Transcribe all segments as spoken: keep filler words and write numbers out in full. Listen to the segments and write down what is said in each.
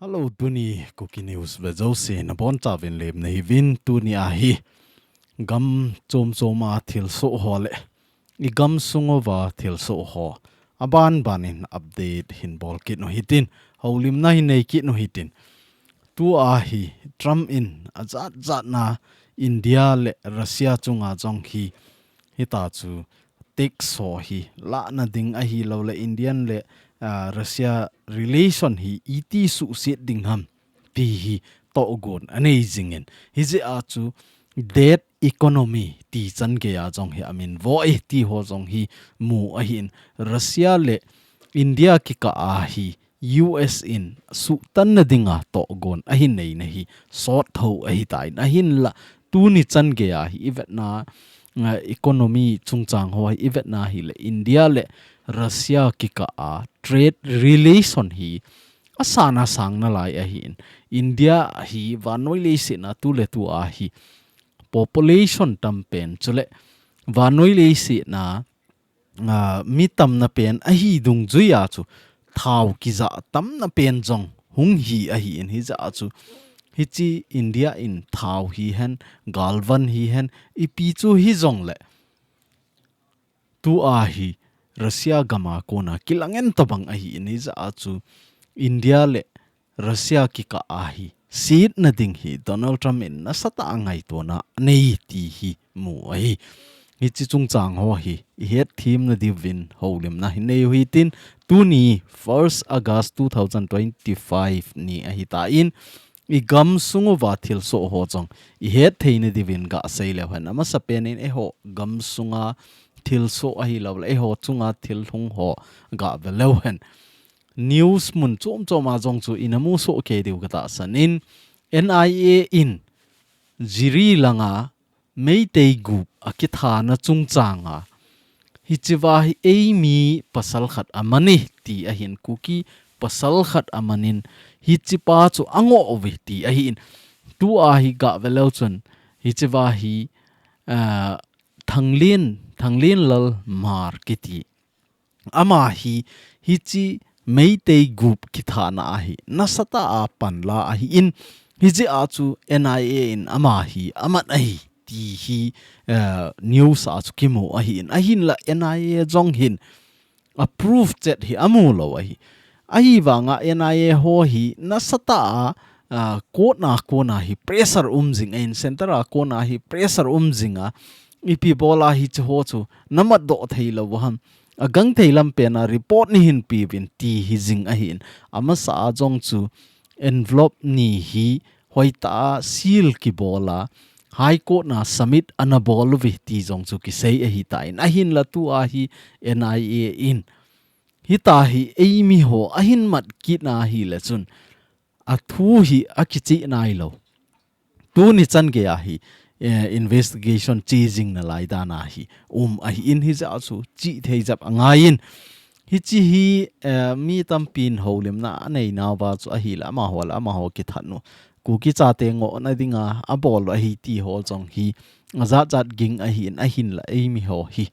Hello, tuni Kuki News ve jouse nabonchauvin lemna hiuvin. Tuni ahi gam chom chom a thilsoh ho le i gamsung uva thilsoh ho aban ban in update hin bol kit u hitin, houlimna hin nei kit u hitin. Tua hi Trump in ajat jat na India le Russia chunga jong hi hita chu tax ho hi lahna ding ahilouleh Indian le, ah, Russia relation hi iti suhset ding ham ti hi tohgon anei jingin. Hijeh a chu dead economy ti chan gei a jong hi amin vo e ti ho jong hi mu ahin. Russia le India kikah a hi U S in suhtanna dinga tohgon ahin neina hi sot tho ahitan, ahinla tuni chan gei a hi i vetna, ah, economy chungchang ho hi i vetna hileh India le Russia kikah a trade relation hi asan asang nalai ahin. India hi vannoi leiset a tu le tu a hi population tam pen chule vannoi leiset a, ah, mi tamna pen ahi dungjui a chu thao kijah tamna pen jong hung hi ahin. Hijeh a chu hiche India in thao hihen, galvan hihen, ipi chu hijongleh tua hi Russia gam a kona kilang en tobang ahin. Hijeh a chu India le Russia kikah a hi setna ding hi Donald Trump in nasatah a ngaitona anei ti hi mu ahi. Hiche chungchang ho hi i hetthem na diuvin houlimna hin nei u hitin, tuni first August two thousand twenty-five ni ahitan, i gamsung uva thilsoh ho jong i hetthei na diuvin gasei leu hen. Amasapen in eiho gamsunga thilsoh ahilouleh eiho chunga thil hung ho gave leu hen. News mun chom chom a jong chu ina musoh kei diu katahsan in, N I A in Jiri langa Meitei gup akithana chungchang a hichea hi eimi pasal khat aman e ti ahin, Kuki pasal khat aman in hichepa chu angoh uve ti ahin. Tua hi gave leu chun hichea hi, ah, Thanglin, Thanglin Lal Hmar kiti. Ama hi hiche Meitei gup kithana a hi nasatah a panla ahin, hijeh a chu N I A in ama hi amat ahi ti hi, eh, news a chu kimu ahin. Ahinla N I A jong hin approve chet hi amu lou ahi. Ahivanga N I A ho hi nasatah a, ah, court na kona hi pressure um jing ahin, center a kona hi pressure um jing a, ipi bola hiche ho chu namat doh thei lou ham, agangthei lampen a report neihin peuvin ti hi jing ahin. Amasa a jong chu envelope ni hi hoitah a seal kibol a High Court na submit ana bol uve ti jong chu kisei ahitan. Ahinla tua hi N I A in hitia hi eimi ho ahin mat kit na hileh chun athu hi akichih nailou. Tuni chan gei a hi, eh, investigation che jing nalai dan a hi um ahin, hijeh a chu chihthei jep angaiyin. Hiche hi, eh, mi tampin houlimna anei nauva chu ahileh amaho le amaho kithat u, Kuki chate ngohna dinga abol u ahi ti ho jong hi ajat jat ging ahin, ahinla eimi ho hi,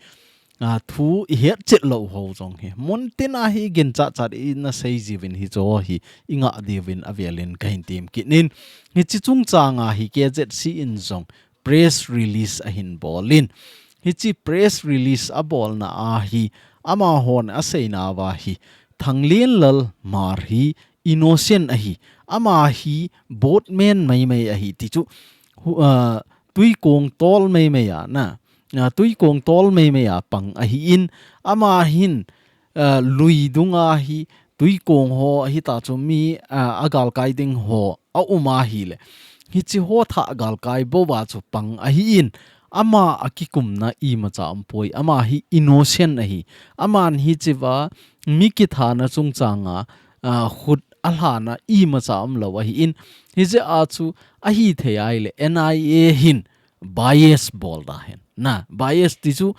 ah, thu i hetchet lou ho jong hi mun tin a hi ginchat chat ina sei jiuvin hiche ho hi i ngah diuvin avel in kahin tem kit in. Hiche chungchang a hi K Z C in jong press release ahin bol in. Hiche press release abolna a hi amahon asei nauva hi Thanglin Lal Hmar hi innocent ahi. Ama hi boatman maimai ahi ti chu, hu-, ah, tuikong tol maimai a na, ah, tuikong tol maimai a pang ahin, ama hin, ah, lui dunga hi tuikong ho hitia chu mi, ah, agalkai ding ho aum ahileh hiche ho thah galkai bou a chu pang ahin, ama akikumna imacha umpoi, ama hi innocent ahi. Aman hichea mi kithana chungchang a, ah, khut alhahna imacha umlou ahin, hijeh a chu ahithei ahileh N I A hin bias bol da hen. Na, bias ti chu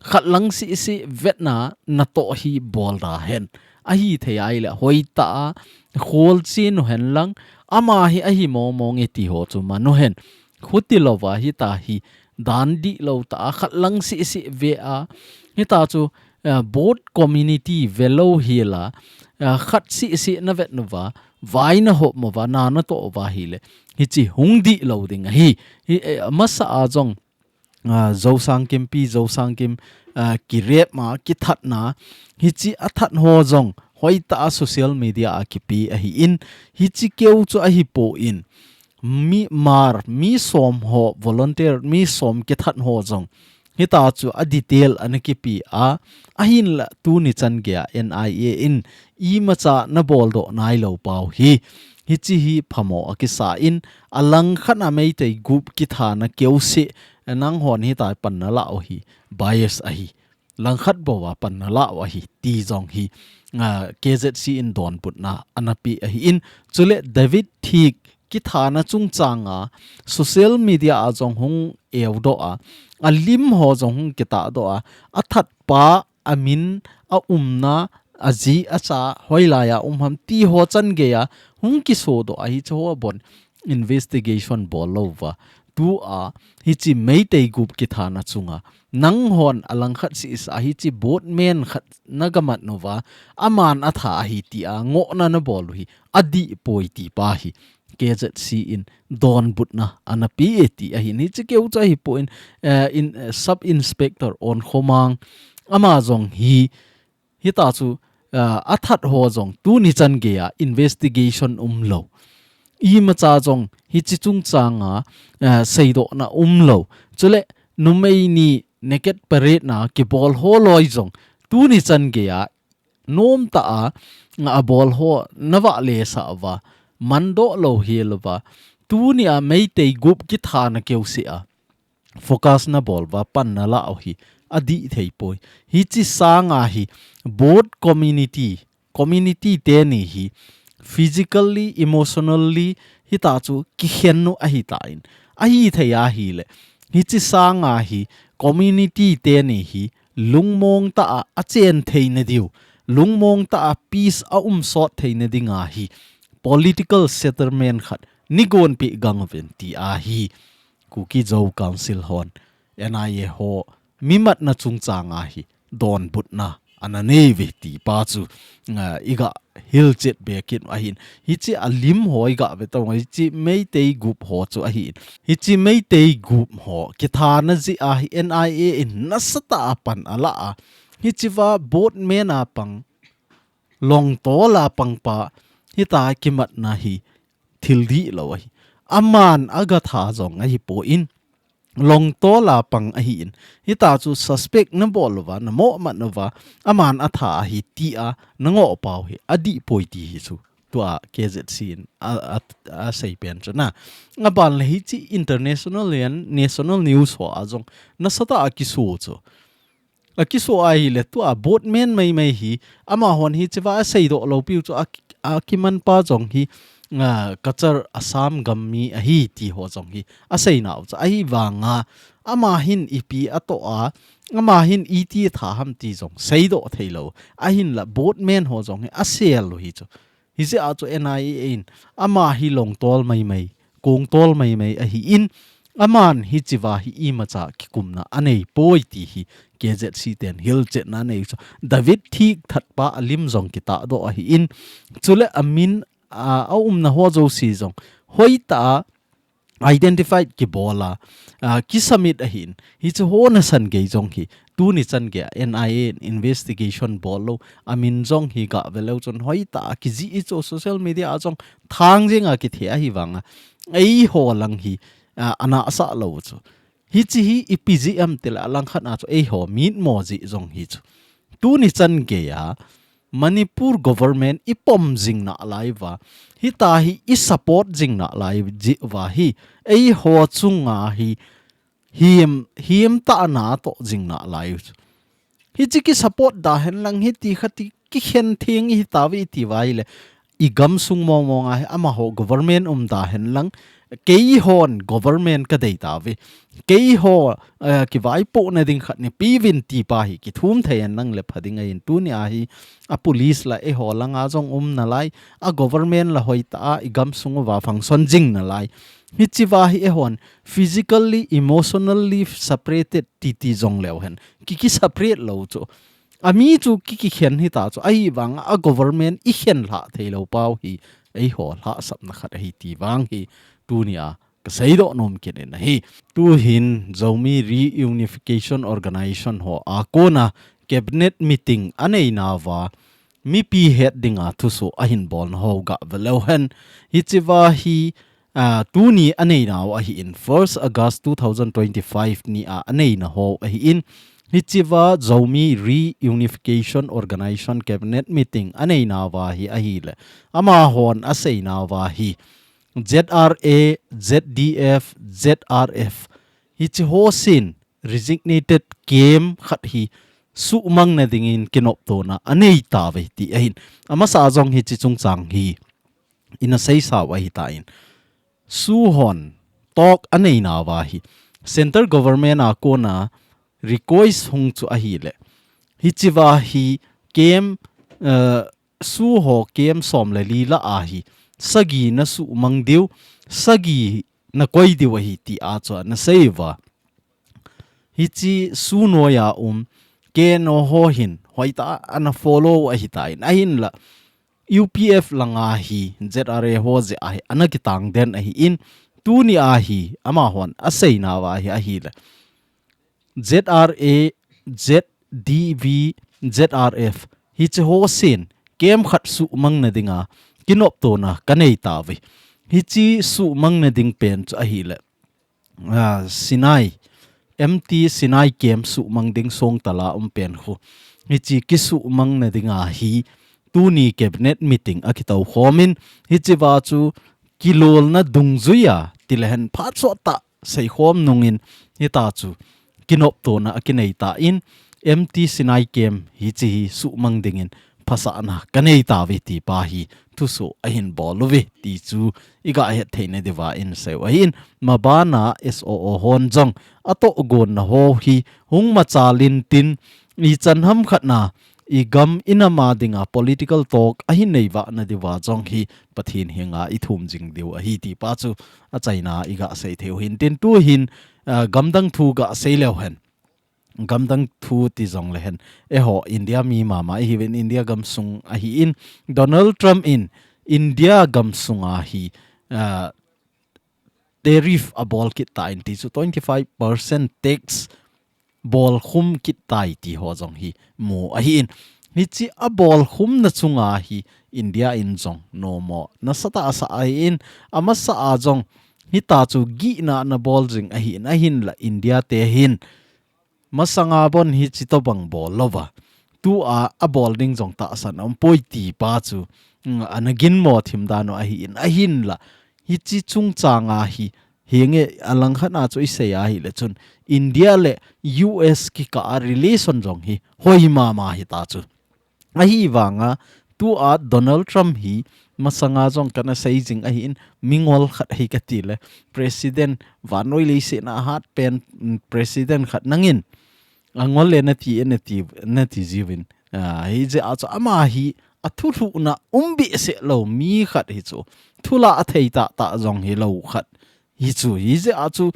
khat lang seh seh vetna natoh hi bol da hen. Ahithei ahileh hoitah a kholchen u hen lang, ama hi ahi mong mong e ti ho chu man u hen. Khuti louva hitia hi dan dihlou tah a khat lang seh seh ve a, hitia chu, eh, boat community velou hila, eh, khat seh seh na vet uva, vaina hop mova, nana to uva hile, hichi hung dih lou ding ahi. Hi, eh, masa a jong, ah, Zosang Kimpi, Zosang Kim, ah, kirep ma, kithatna, hichi athat ho jong, hoitah a social media a kipe ahi in, hichi keu chu ahi poi. Mi mar, mi som ho, volunteer, mi som kithat ho jong. Hita chu a detail ana kipe a, ahinla tuni chan gei a N I A in imacha na boldoh nailou pau hi. Hichi hi phamo a kisa in, alangkhat a Meitei gup kithana keu seh, nanghon hita pan nala u hi bias ahi. Langkhat bou a pan nala u ahi ti jong hi, ah, K Z C in donbutna ana pe ahi in. Chule David Thiek kithana chungchang a social media a jong hung eudoh a, alim ho jong hung kitahdoh a, athat pa amin, aumna, aji, acha, hoilai a um ham ti ho chan gei a hung kisodoh a, hichi ho bon investigation bol louva. Tua hichi Meitei gup kithana chunga nanghon alangkhat seh seh a hichi boatman khat na gamat uva, aman atha ahi tia ngohna na bol u hi adih poi ti pa hi K Z C in donbutna ana pe e ti ahi. Hichi keu chu ahi poi, eh, in, eh, Sub Inspector Onkhomang ama jong hi, hita chu, ah, athat ho jong tuni chan gei a investigation umlou. Imacha jong hichi chungchang a, ah, seidohna umlou. Chule numei ni naked parade na kibol ho loi jong tuni chan gei a nomtah a, nga abol ho na vahle sah uva, mandoh lou hilouva. Tuni a Meitei gup kithana keu seh a focus na bol uva pan nala u hi adih thei poi. Hichi sanga hi both community, community teni hi physically, emotionally hita chu kikhen u ahi tan. Ahithei ahile, hichi sanga hi community teni hi lungmong tah a achen theina diu, lungmong tah a peace aum sot theina dinga hi political settlement khat nei gonpeh gang uvin ti ahi. Kuki Zo Council hon N I A ho mi matna chungchang a hi donbutna ana nei uve ti pa chu, ah, i gah hilchet be kit u ahin. Hichi alim ho i gah ve tong, hichi Meitei gup ho chu ahin. Hichi Meitei gup ho kithana jeh a hi N I A in nasatah a pan ala a, hichi va boatman a pang, longtol a pang pa hita kimatna hi thil dihlou ahi. Aman agatha jong ahi poi, longtol a pang ahin. Hita chu suspect na bol uva, na mo mat uva, aman atha ahi tia na ngoh pau hi adih poi ti hi chu tua K Z C in a, a, asei pen chu na. Aban le hichi international and national news ho a jong nasatah a kiso chu. Akiso ahile tua boatman maimai hi, amahon hichi va aseidoh lou piu chu a, akiman pa jong hi, ah, Cachar Assam gam mi ahi ti ho jong hi asei nau chu. Ahivanga ama hin ipi atoh a, ama hin iti atha ham ti jong seidoh theilou. Ahinla boatman ho jong hi asel u hi chu. Hijeh a chu N I A in ama hi longtol maimai, kongtol maimai ahin, aman hichi va hi imacha kikumna anei poi ti hi K Z C ten hilchetna anei chu. David Thiek that pa alim jong kitahdoh ahin, chule amin, a, aumna ho jouse jong hoitah a identified kibol a, ah, kisubmit ahin. Hichi ho nasan gei jong hi tuni chan gei a N I A in investigation bol lou, amin jong hi gah ve leu chun hoitah a kijih hi chu social media a jong thang jeng a kithe ahivanga eiho lang hi, ah, ana sah lou chu. Hichi hi ipi jeh ham tile alangkhat a chu eiho mitmo jeh jong hi chu. Tuni chan gei a Manipur government i pom jing nalai uva, hita hi i support jing nalai jeh uva hi, eiho chunga hi him, him tah a na toh jing nalai u chu. Hichi ki support da hen lang hiti khati kikhen theng i hitauve i ti uva ahile, i gamsung mong mong a hi amaho government um da hen lang, keihon government ka dei tauve. Keiho, eh, kivaipohna ding khat nei peuvin ti pa hi kithum thei hen lang le pha ding ahin. Tuni a hi a police la eiho langa jong um nalai, a government la hoitah a i gamsung uva function jing nalai. Hichi va hi eihon physically, emotionally separated ti ti jong leu hen. Ki, ki separate lou chu. Ami chu ki, kikhen hita chu. Ahivanga government i khen lhah theilou pau hi eiho lhahsamna khat ahi ti vang hi tunia kaseidoh nom kit in ahi. Tuhin Zomi Reunification Organization ho a kona cabinet meeting aneinauva mipi het dinga thusoh ahin bolna ho gah veleu hen. Hichea hi, ah, tuni aneinau ahin, first August two thousand twenty-five nia aneina ho ahin. Hichea Zomi Reunification Organization cabinet meeting aneinauva hi ahile, amahon aseinauva hi Z R A, Z D F, Z R F, hiche ho sin resignated camp khat hi suhmangna dingin kinoptona aneitauve ti ahin. Amasa jong hiche chungchang hi ina seisau ahitan, SoO hon talk aneinauva hi central government a kona request hung chu ahile, hichea hi camp, eh, SoO ho camp som le li lah a hi sagi nasuhmang diu, sagi nakoi diu ahi tia chu anaseiuva. Hiche SoO noiya um K N O ho hin hoitah a ana follow ahitan, ahinla U P F langa hi Z R A ho jeh a hi ana kitang den ahin, tunia hi amahon aseinauva hi ahile, Z R A, Z D V, Z R F, hiche ho sin camp khat suhmangna dinga kinoptona kaneitauve. Hiche suhmangna ding pen chu ahile, ah, Sinai, M T Sinai camp suhmang ding Songtala um pen khu. Hiche kisuhmangna dinga hi tuni cabinet meeting akitoukhomin, hichea chu kilolna dungjuia tilehen phat sottah seikhom nungin hitachu kinoptona akineitan, M T Sinai camp hiche hi suhmang dingin phasahna kaneitauve ti pa hi thusoh ahin boluve ti chu igah hetthei nadiuva inseiu ahin. Mabana SoO hon jong atohgonna ho hi hung machal intin, ichan ham khatna igam inam a dinga political talk ahin neivah nadiuva jong hi Pathen henga ithum jing diu ahi ti pa chu achaina igah seitheiu hintin, tuhin, ah, gamdang thu gah seileu hen. Gamdang thu ti jongle hen, eiho India mi mama ihiuvin, India gamsung ahin, Donald Trump in India gamsunga hi, ah, tariff abol kit tan ti chu twenty five percent tax bolkhum kit tai ti ho jong hi mu ahin. Hiche abolkhumna chunga hi India in jong nomo nasatah asa ahin, amasa a jong hitachu gihna ana bol jing ahin, ahinla India te hin masanga bon hiche tobang bol louva, tua abol ding jong tahsan aumpoi ti pa chu, mm, ana ginmo thim dan u ahin, ahinla hiche chungchanga hi, hinge alangkhat a chu isei ahile chun India le U S kikah a relation jong hi hoi mama hitachu. Ahivanga tua Donald Trump hi masanga jong kana sei jing ahin, mingol khat hi katile, President, vannoi leiset a ahat pen, mm, President khat nangin angol le nati, nati, nati jiuvin. Ah, hijeh a chu ama hi athulhuhna um behseh lou mi khat hichu. Thulah athei tahtah jong hilou khat hichu. Hijeh a chu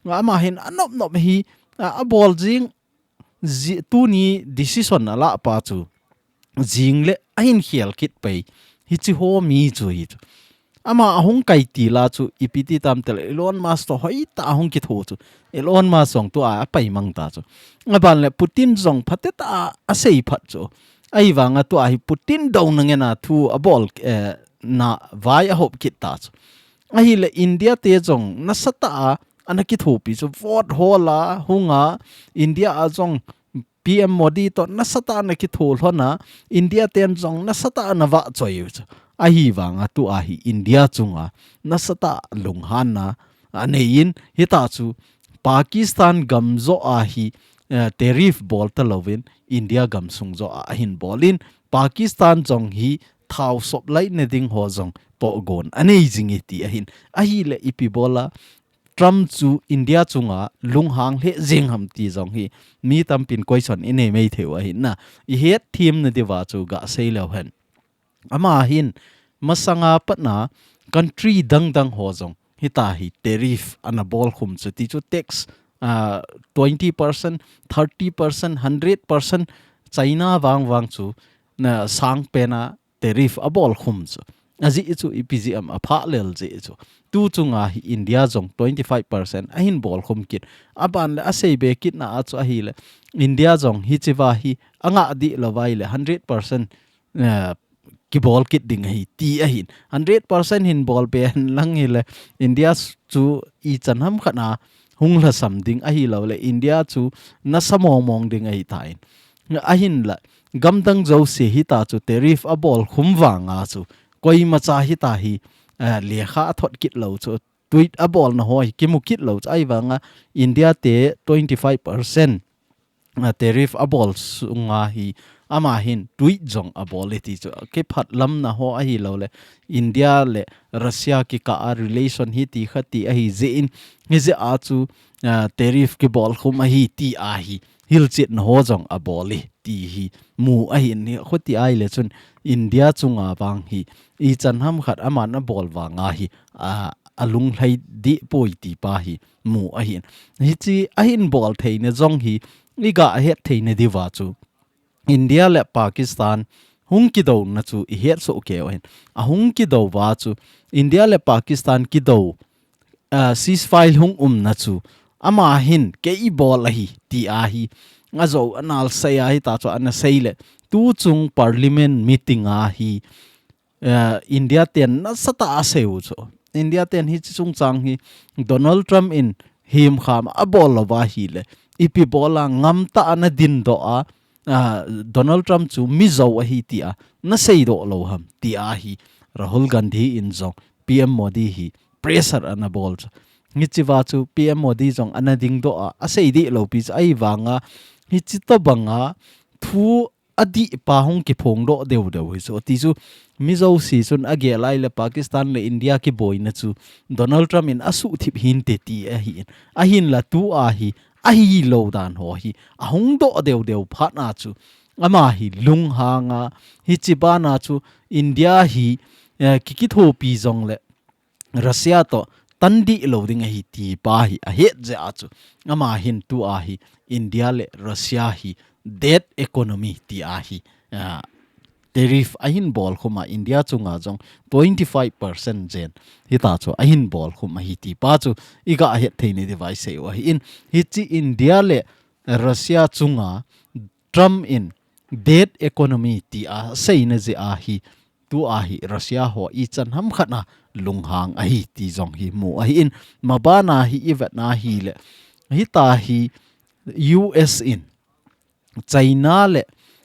ama hin anop nop hi, ah, abol jing, ji-, tuni decision alah pa chu jingle ahin khel kit pai. Hiche ho mi chu hichu. Ama ahung kai tila chu ipi ti tam tile Elon Musk toh hoitah a hung kitho chu. Elon Musk jong tua apaimang ta chu. Aban le Putin jong phatetah a asei phat chu. Ahivanga tua hi Putin douna ngena thu abol, eh, na vai ahop kit ta chu. Ahile India te jong nasatah a ana kithopi chu, vote hol a hunga India a jong P M Modi toh nasatah a ana kitho lhon a, India ten jong nasatah a ana vahchoi u chu. Ahivanga tua hi India chunga nasatah a lunghanna aneiyin, hitachu Pakistan gam joh a hi, eh, tariff bol talouvin India gamsung joh a ahin bolin, Pakistan jong hi thao supply na ding ho jong tohgon anei jing e ti ahin. Ahile ipi bola Trump chu India chunga lunghang lheh jeng ham ti jong hi mi tampin question inei maithei u ahin na. Ihet them nadiuva chu gah sei leu hen. Ama hin masanga patna country dangdang ho jong hita hi tariff ana bolkhum chu, ti chu tax, ah, twenty percent, thirty percent, hundred percent, China vangvang chu na sangpen a tariff abolkhum chu. Ajeh chu ipi jeh ham, apha lel jeh chu. Tu chunga hi India jong twenty five percent ahin bolkhum kit. Aban le asei be kitna a chu ahile, India jong hichea hi angah dih lou vai le hundred percent, eh, kibol kit ding ahi ti ahin. Hundred percent hin bol be hen lang hile, India chu ichan ham khat a hung lhasam ding ahi lou le, India chu nasa mong mong ding ahi tan. Ahinla, gamdang jouse hitia chu tariff abolkhum vanga chu, koimacha hitia hi, eh, lekha athot kit lou chu, tweet abolna ho hi kimu kit lou chu, ahivanga India te twenty five percent, ah, tariff abol sunga hi, ama hin tweet jong abol e ti chu, kiphatlamna ho ahi lou le, India le Russia kikah a relation hiti khati ahi jeh in, hijeh a chu, ah, tariff kibolkhum ahi ti ahi, hilchetna ho jong abol e ti hi mu ahin, hitia ahile chun India chunga vang hi, ichan ham khat aman abol vanga hi, ah, alunglhai deh poi ti pa hi mu ahin. Hiche ahin bol theina jong hi, igah het theina diuva chu, India le Pakistan hung kidouna chu ihet soh kei u ahin. Ahung kidou uva chu, India le Pakistan kidou, ah, ceasefire hung umna chu, ama hin kei bol ahi ti ahi. Ajou anal sei ahi, hitia chu ana sei le, tu chung parliament meeting a hi, eh, India ten nasatah a asei u chu. India ten hiche chungchang hi Donald Trump in himkham abol lou va ahile, ipi bol a ngamtah a ana dindoh a, ah, Donald Trump chu mijou ahi tia nasei doh lou ham tia hi Rahul Gandhi in jong P M Modi hi pressure ana bol chu. Hichea chu P M Modi jong ana dingdoh a, asei dih lou pi chu, ahivanga hiche tobanga thu adih pa hung kiphongdoh deh deh hi chu. Ti chu, mijouse chun agel a ahile Pakistan le India kiboina chu Donald Trump in asuhthip hinte ti ahin. Ahinla tua hi, ahilou dan ho hi ahung doh deh deh phat na chu, ama hi lunghang a, hiche bana chu India hi, eh, kikithopi jongle Russia toh tan dih lou ding ahi ti pa hi ahet jeh a chu, ama hin tua hi India le Russia hi dead economy tia hi, ah, tariff ahin bolkhum a, India chunga jong twenty five percent jen hitia chu ahin bolkhum ahi ti pa chu igah het theina diuva isei u ahin. Hiche India le Russia chunga Trump in dead economy tia aseina jeh a hi, tua hi Russia ho ichan ham khat a lunghang ahi ti jong hi mu ahin. Mabana hi ivet na ahile, hitia hi U S in China le,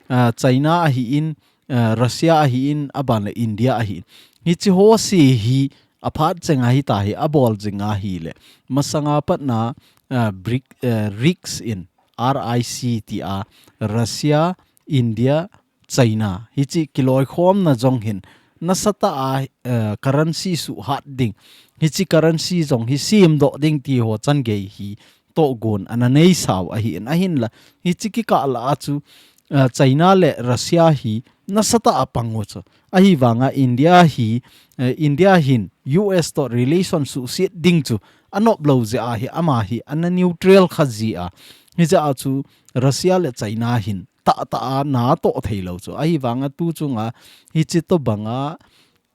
ah, China ahin, ah, Russia ahin, aban le India ahin, hiche ho se hi aphat chenga hitia hi abol jing ahile, masanga patna, ah, bric-, ah, rics in, R I C tia, Russia, India, China, hiche kiloikhomna jong hin nasatah a, eh, currency suhhat ding, hiche currency jong hi semdoh ding ti ho changei hi tohgon ana neisau ahin. Ahinla, hiche kikah lah a chu, eh, China le Russia hi nasatah a pang u chu. Ahivanga India hi, eh, India hin U S toh relation suhset ding chu anop lou jeh a hi, ama hi ana neutral kha jeh a, hijeh a chu Russia le China hin tahtah a natoh thei lou chu. Ahivanga tu chunga hiche tobanga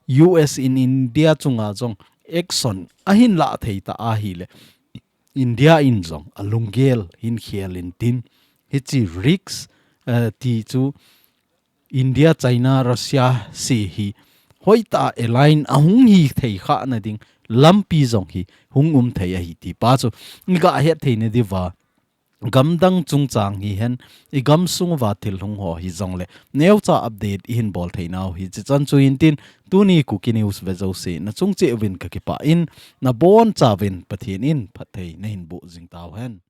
U S in India chunga jong action ahin lah thei ta ahile, India in jong alunggel hin khel intin, hiche rics, eh, ti chu India, China, Russia se hi hoitah a align ahung hithei khah na ding lampi jong hi hung um thei ahi ti pa chu igah het theina diuva, gamdang chungchang hihen, igamsung uva thil hung ho hijongle neocha update ihin bol theinau hiche chan chu intin, tuni Kuki News ve jouse nachung cheh uvin kakipah in, nabonchauvin Pathen in phatthei nahin boh jing tauhen.